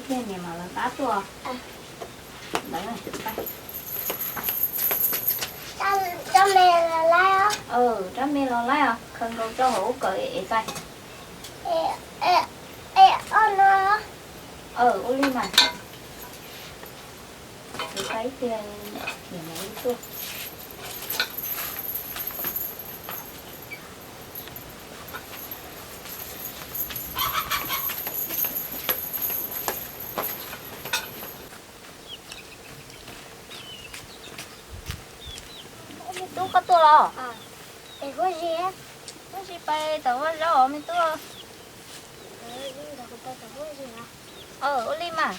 Niam mam los qab tuaj. Ntawd, rab me los laib os. Rab me los laib os, khaws nkaus rau hauv ub kawm es tais. Ua li mas. Tais tiag, niam mam li tuaj. Me tub, koj tuaj los? Huab Zis pais tom vaj zaub os me tub. Ua li mas.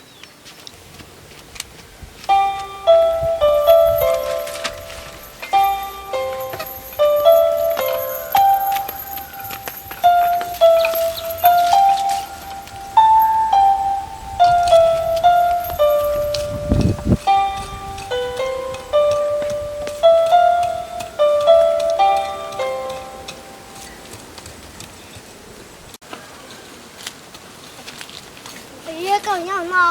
Koj nyob no.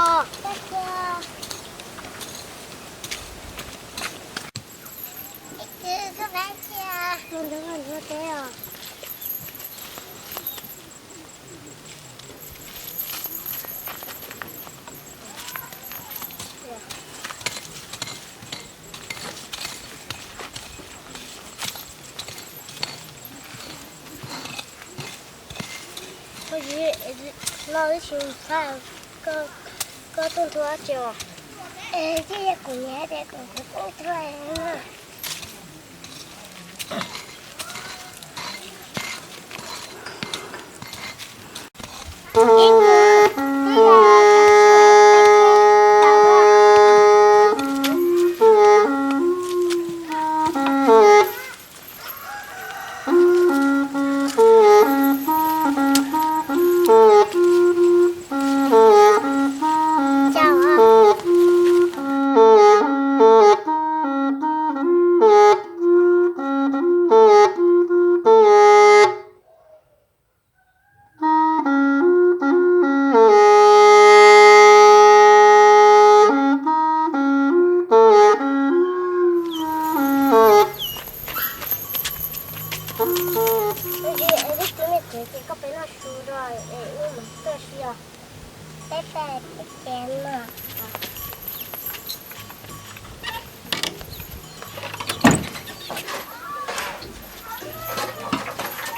Tus ntawd nyob teb os. Koj tsis, no wb tsis mus pab, koj tuaj nrog dab tsi os? Ces kuv niam tias kom kuv tuaj nrog na. Koj peb noj su rau es wb mus tuaj si os. Peb pab peb ces no.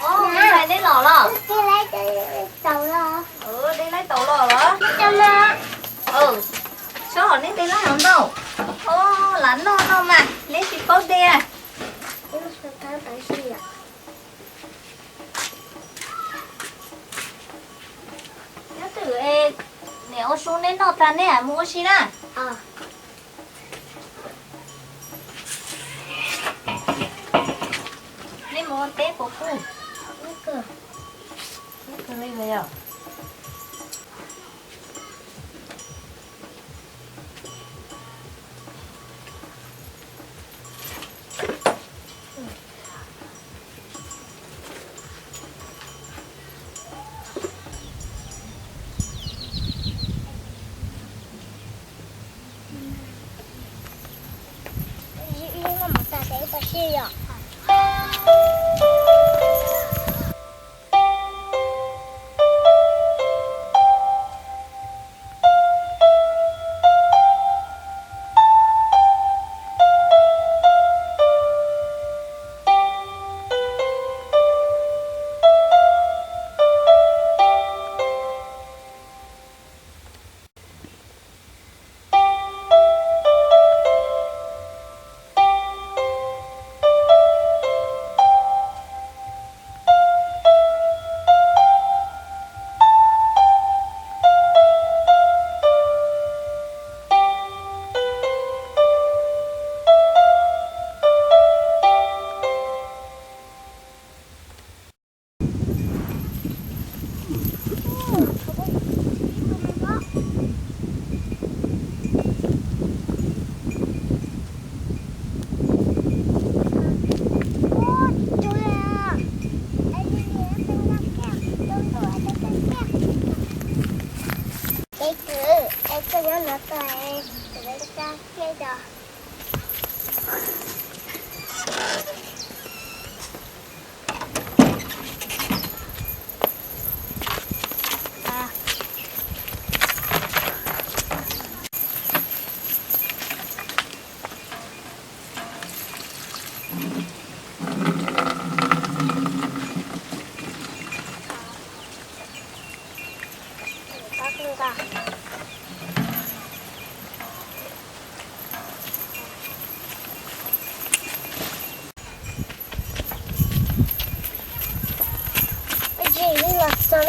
Ub, me ntxhais, dej los los? Dej laib taus los. Dej laib taus los los? Tso hom neb dej laib hauv ntau. Ub, lam noj no mas neb tsis paub dej. Nyob twj ywm, niam ua su neb noj tag neb mus ua si na. Neb mus ua teb puas kub? Kub kawg li los yog?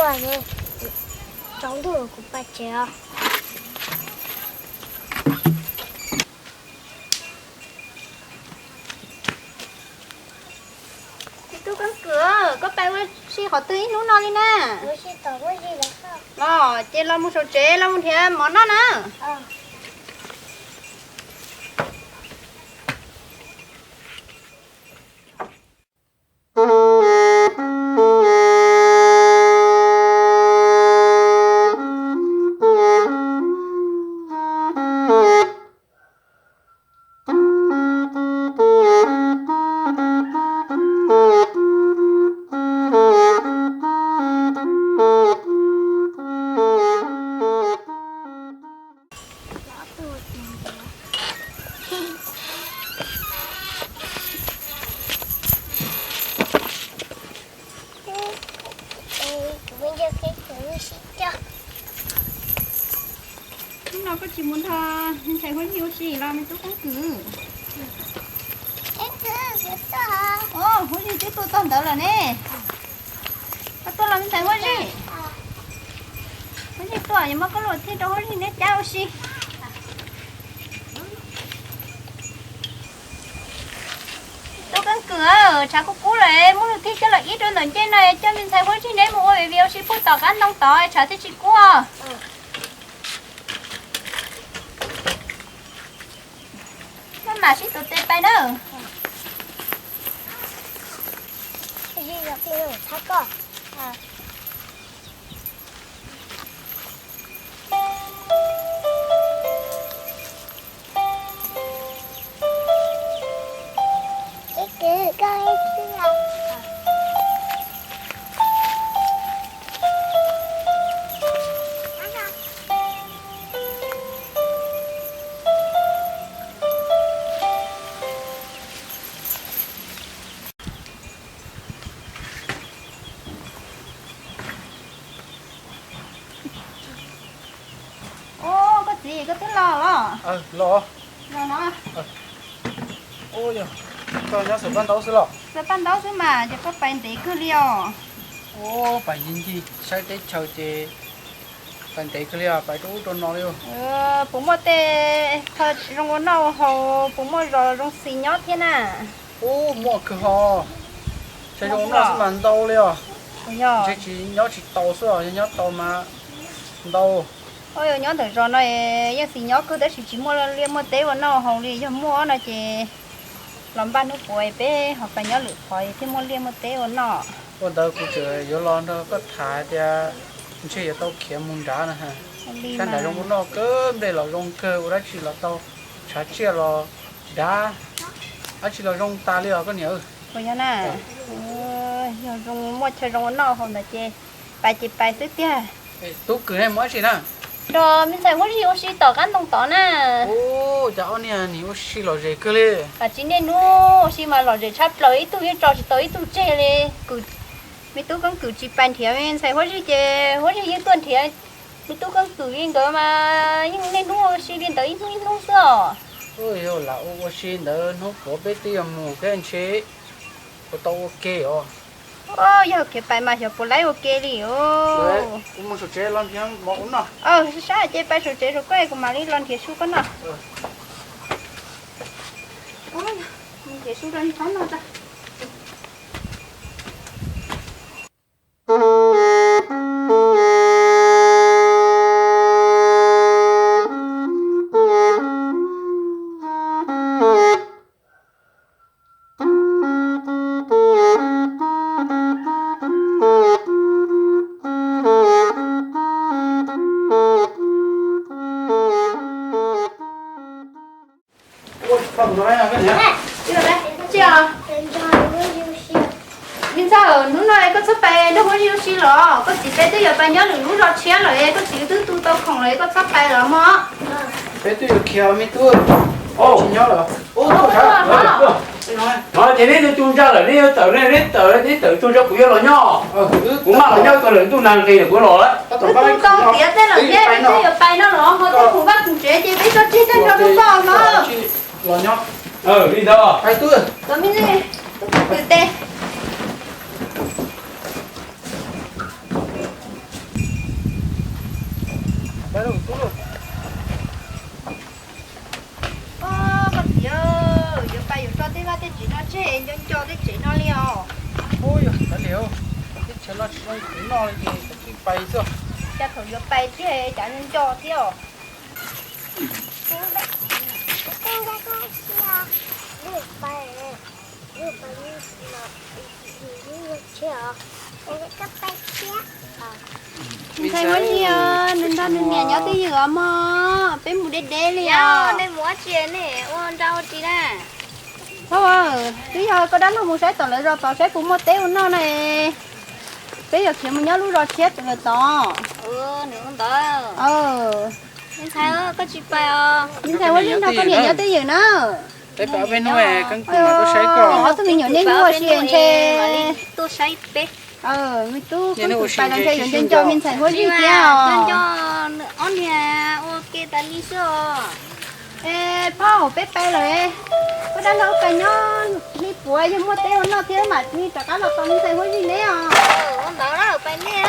Tsaus ntuj kuv pais tsev os. Tub Keeb Kwm, koj pais ua si qhov twg ib hnub no li na? Los ces los mus saum tsev los mus nrhiav mov noj na. Hnub no koj tsis mus nrog me ntxhais Huab Zig ua si los me tub Keeb Kwm? Huab Zig twb tuaj txog ntawd lawm ne. Koj tuaj los me ntxhais Huab Zig? Huab Zig tuaj, yuav muab koj lub thiab rau Huab Zig neb cab ua si. Tub Keeb Kwm, tshav kub kub lawm, muab lub thiab coj los ib rau ntawm ncej no, coj me ntxhais Huab Zig neb mus ua viv ua si puag tom qab ntoo tod, tshav thiaj tsis kub. Maj mam sib tuav tes pais na. Ub, koj txiv, koj twb los los? Los no. Koj nyob xaws paj ntaub xwb los? Xaws paj ntaub xwb mas, ces koj pais ntev kawg li os. Ub, pais ncig ncig saib teb chaws ces pais ntev kawg li os, pais rau ub rau no li. Puas muaj tej qho zoo ua noj ua haus, puas muaj zos zoo xis nyob thiab na? Ub, muaj kawg ho. Ntshai zoo ua noj xwb mas ntau li os. Ntshe tsis nyob tsis tau xwb os, yog nyob tau mas ntau. Ua yog nyob ntawm zos no yeej xis nyob kawg tab sis tsis muaj liaj muaj teb ua noj haus li, yog muaj no ces los npaj hnub puav peb ho pais nyob lwm qhov thiaj muaj liaj muaj teb ua noj. Ua ntawd kuv tseem yuav los nrog koj tham tias ntshe yuav tau khiav mus nrad na. Sab nrad zoo ua noj kawg, nplej los zoo kawg, ua dab tsi los tau, tshav tsiaj los dav, dab tsi los zoo tas li os koj niam. Puas yog na? Yog zoo muaj chaw zoo ua noj haus ntawd ces pais ces pais xwb tiag. Tub Kwm ne mus dab tsi na? Nrog me ntxhais Huab Zig ua si tom qab ntoo tod na. Ub, cas ob niag nim ua si lom zem kawg li. Tsis niaj hnub ua si mas lom zem tshaj plaws, ib tug yeej tso tsis tau ib tug tseg li. Kwm, me tub Keeb Kwm tsis pais nrhiav me ntxhais Huab Zig ces Huab Zig yeej tuaj nrhiav me tub Keeb Kwm li. Nkawd mas yeej niaj hnub ua si li ntawd ib hnub ib hnub xwb os. Yog lam ua ua si ntawd hnub puav peb twb yuav mus thiab ntshe puas tau ua ke os. Yog khiav pais mas xyov puas laib ua ke li os. Kuv mus saum tsev los nrhiav mov ua noj. Sab ces pais saum tsev saum koj, kuv mam li los nrhiav su koj noj. Nrhiav su rau qab no tso. Me ntxhais, hnub no koj txhob pais nrog Huab Zig ua si los? Koj txiv peb twb yuav pais nyob lwm lub zos tshiab lawm, koj txiv twb tu tau khoom lawm, koj txhob pais los mog. Peb twb yuav khiav me tub, tsis nyob lawm. Ces neb tu tu ntsa lawm, neb yuav tawm ne, neb tawm, neb tawm tu ntsa, kuv yuav los nyob. Kuv maj los nyob tau lawm, ntuj nag nqis lawm kuv los lawm. Twb tu tau tiav tej lawm thiab, peb twb yuav pais no los ho tej khoom vaj khoom tsev ces peb tso tseg tej nrog rau koj no. Li ntawd. Txom nyem, tub Keeb Kwm tes. Koj txiv, yuav pais yuav tso tej vaj tej tsev no tseg nco nco tej tsev no li os. Ub, yog kav liam, tej tsev no tsis zoo kuv noj li ces kav tsij pais xwb. Cas thaum yuav pais thiaj cas nco nco thiab os. Ntxhais Huab Zib, nws nrog nws niam nyob twj ywm os mog, peb mus deb deb li os. Twb yog koj dab laug mus saib tom lawv zos tod saib puas muaj teb ua noj na. Peb yuav khiav mus nyob lub zos tshiab lawm tod. Me ntxhais Huab Zib nrog koj niam nyob twj ywm na. Ob tug me nyuam niaj hnub ua si ntshe, me tub kuv pais los ntshe yuav nco nco me ntxhais Huab Zib thiab os. Ob niag ua ke tas li xwb os. Es phauj, peb pais lawm, koj dab laug pais nyob li puav, yog muaj teb ua noj thiab mam li rov qab los tos me ntxhais Huab Zib neb os. Ua ntawd pais nej.